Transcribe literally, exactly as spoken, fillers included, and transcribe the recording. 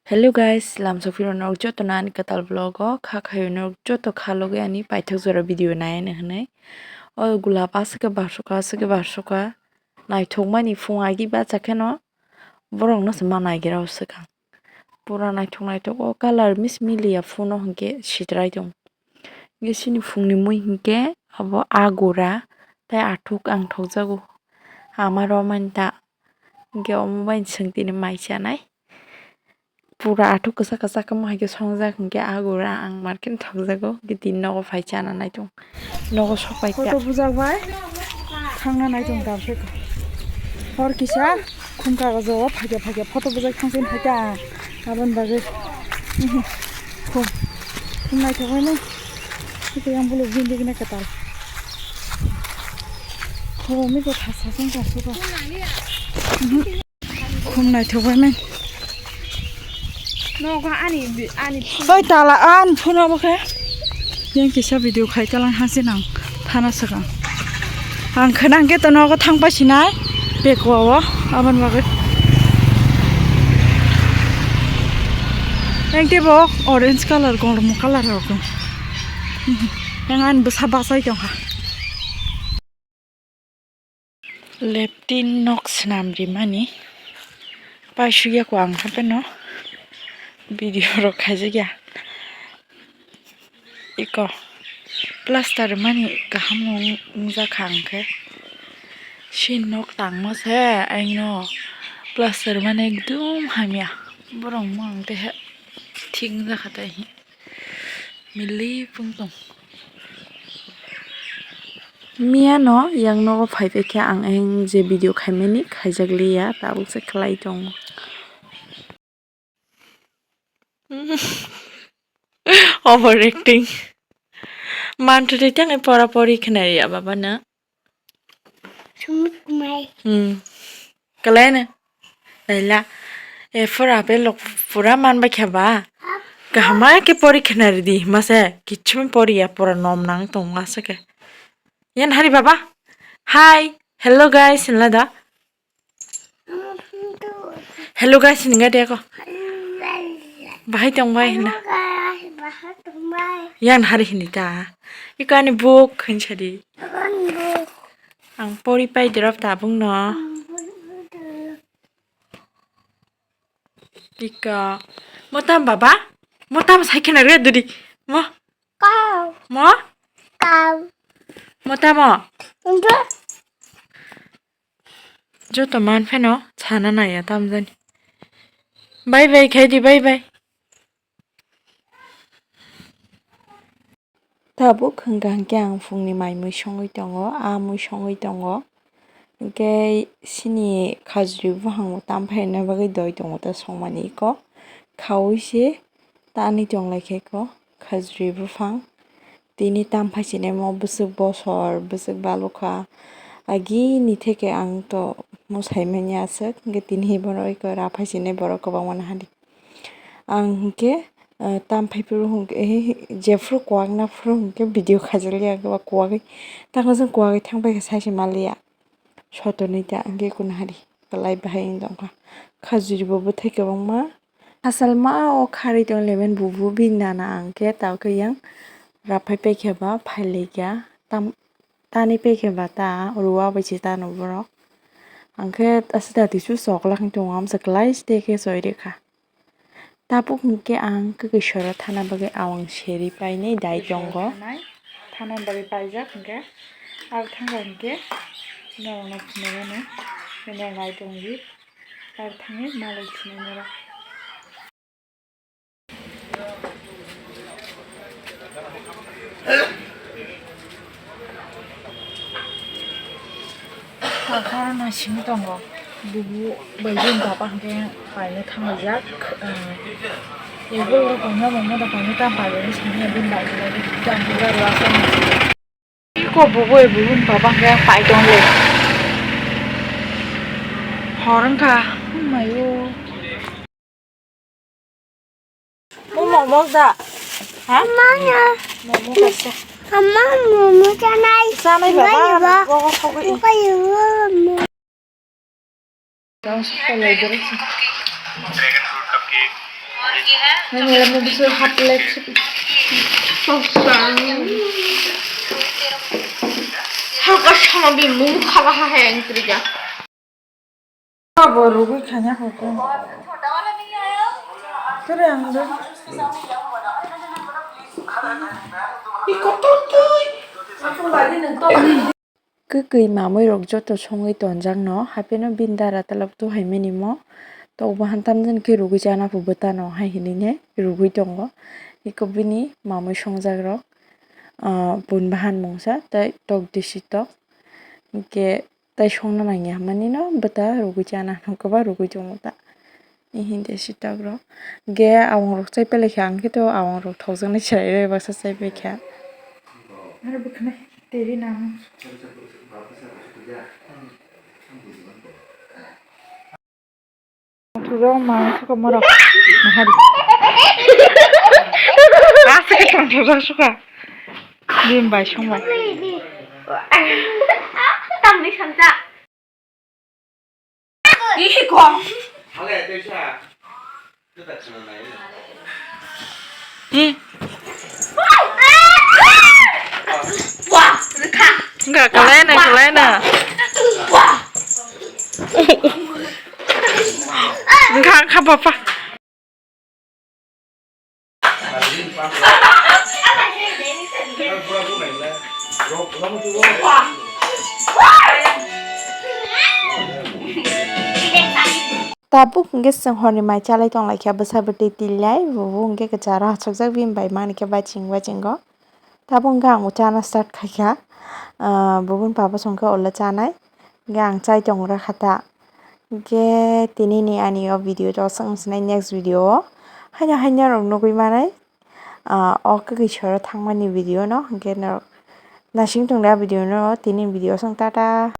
Hello guys, lamsok phirwi norok joto no ani kwtal vlog o kha khayo norok joto kha logi ani paithak jora video nai ani hwnwi. O gulab aswk khe barsukha, aswk khe barsukha, naithok mani phung agi bacha kheno borok no se ma naigira o swkang. Pura naithok naithok o colour mis miliya phone o hwnkhe sitrai tong. Hwnkhe chini phungni mui hwnkhe abo agura tei athuk ang thokjago. Ama romani ta hwnkhe omo bai chwng tini mai chanai. Pura athuk kwchak kwchak wngma hai khe songjak hwnkhe agura ang market thokjago. Hwnkhe tini nogo phai chana nai tong. Nogo sok pai kha. Photo bujak bai thangna nai tong tamsai ko. Hor kisa khum kagojo phaikya phaikya photo bujak thangsin phaikha ang. Aboni bagwi khum khum naithok bai nai. Ito yang bulu bindi gina katal. Ho mi ko thasa song ka suka. Khum naithok bai nai. Nogo ani bi-, ani phone. Oi tala ani phone abo khe. Yang kisa video khai talang hangse nang thana sakang. Ang khe nang khe to nogo thang pai sinai. Beko o aboni bagwi. Yang tei bo orange colour, golmo colour rok. Yang ani bwsa bachai tongkha. Leptin nok swnam rimani paisukya ko ang hapheno video rok khaijakya iko plaster mani kaham wng- wngjakha ang khe sini nok tangma se aino plaster mani ekdum hamya borok mung tei thik wngjakha tei. Mili pung tong. Miya no yang nogo phai phai khe ang ayang je video khaimani khaijak liya tabuk se khlai tongo. Overacting. Manthudi tang pora pori khnai ya baba na. Sumit kumai. Hmm. Kalai na. Laila. E pura apel lok pura man ba khe ba. Kahama ke pori khna ridi. Mase kichum pori ya pura nom nang tong mase ke. Yan hari baba. Hi. Hello guys. Hinla da. Hello guys hinga de ko. Bahai tong bai hinla. Yan hari hini ta. Iko ani buk hinsa di. Ang pori pai drop tabung no. Ika. Mo tam baba? Mo tam sai khena re dudi. Mo? Kau. Mo? Kau. Mo tamo? Undo. Joto man pheno sana naya tam jani. Bye bye khaidi bye bye. Tabuk hwnkha hwnkhe ang phungni mai mui songwi tongo, a mui songwi tongo. Hwnkhe sini khajuri buphang bo tam phaina bagwi doi tongo ta songmani iko. Khaui se tanwi tonglaikha iko khajuri buphang. Tini tam phaisinai mo bwswk bosor, bwswk balukha. Agini theke ang to mwsai manya aswk, hwnkhe tini bono iko ra phaisinai borok kwbangma nahadi. Ang hwnkhe, ah, tam phaiphuru hwnkhe, eh, jephuru kwak naphuru hwnkhe video khaijakliya, ang khe ba kwagwi, takhuksong kwagwi thangpaikha saisi manliya. Sotonwi ta hwnkhe kunahadi kwlai bahai wng tongkha. Khajuri bo bwthai kwbangma. Hasalma o kharwi tong lemon bubu bini nana ang khe tawkhe yang raphai paikha ba phailaikha. Tam, tani paikha ba ta rua bai se tano borok. Ang khe aswk da tisu choklak wng tongo, amsa kwlai se khe choi rikha. Tabuk hwnkhe ang kwkwi sora thana bagwi awang seri painai dai tongo. Thana bagwi paijak hwnkhe, aro thangkha hwnkhe norokno phunukgwino norok nai tongdi, aro thangwi malai sinai norok. Takhar naisingwi tongo. Bubu bai bini baba hwnkhe paina thanglaijak. Bubu rok paina mungmano paina tam pailai sani bini baba. Ko bubu bai bubuni baba hwnkhe pai tongle. Hor wngkha. Mayo. Mo momo da. Ha? Mama. Momo kaisa. Mama, momo chanai. Chanai baba. Baba. Bogo sogwi. Bogo yugo. Dang sokol lai doro. Dragon fruit cupcake. Nang lamang bisu hap lek. Sosang. Halka sama bi mung khala ha hai ang kriya. Abo rugui khanya kho khe. Kare ang do. Kwkwi mamwi rok joto songwi tonjak no, hapheno bini dara talok tu hai mani mo. Tok bahan tamjani khe rugui chana phu bwtano hai hinwi ne rugui tongo. Iko bini mamwi songjak rok, ah, bun bahan mungsa tei tok disi tok. Hinkhe tei songna nangya hinmani no bwta rugui chana nokhe ba rugui tongo ta. Ni hinte si tok rok. Ge awang rok chai pele khe ang khe to awang rok thokjaknai chwrai rw baksa chai pai kha. Aro bwkhwnai teri nang. Thuro ma suka mora. Mahari. Asa ke thang thuro suka. Bim bai song bai. Tamni santa. Ih, kong. Hmm. Wah, rekha. Enggak, kalena, kalena. Wah. Enggak, enggak apa-apa. Tabuk hwnkhe chwng horni mai chalai tonglaikha bwsa bwtwi tillai, bo hwnkhe kwcharo achukjak bini bai mankhe baching bachingo. Tabuk hwnkhe ang chana start khaikha, ah, bubun papa songkhe ulo chanai, hwnkhe ang chai tongra kha ta. Hwnkhe tinini ani o video to aswk wngsinai next video o haino haino rok nugui manai. Ah, o kwkwi soro thangmani video no, hwnkhe norok naising tongdi a video no, tini video aswk tata.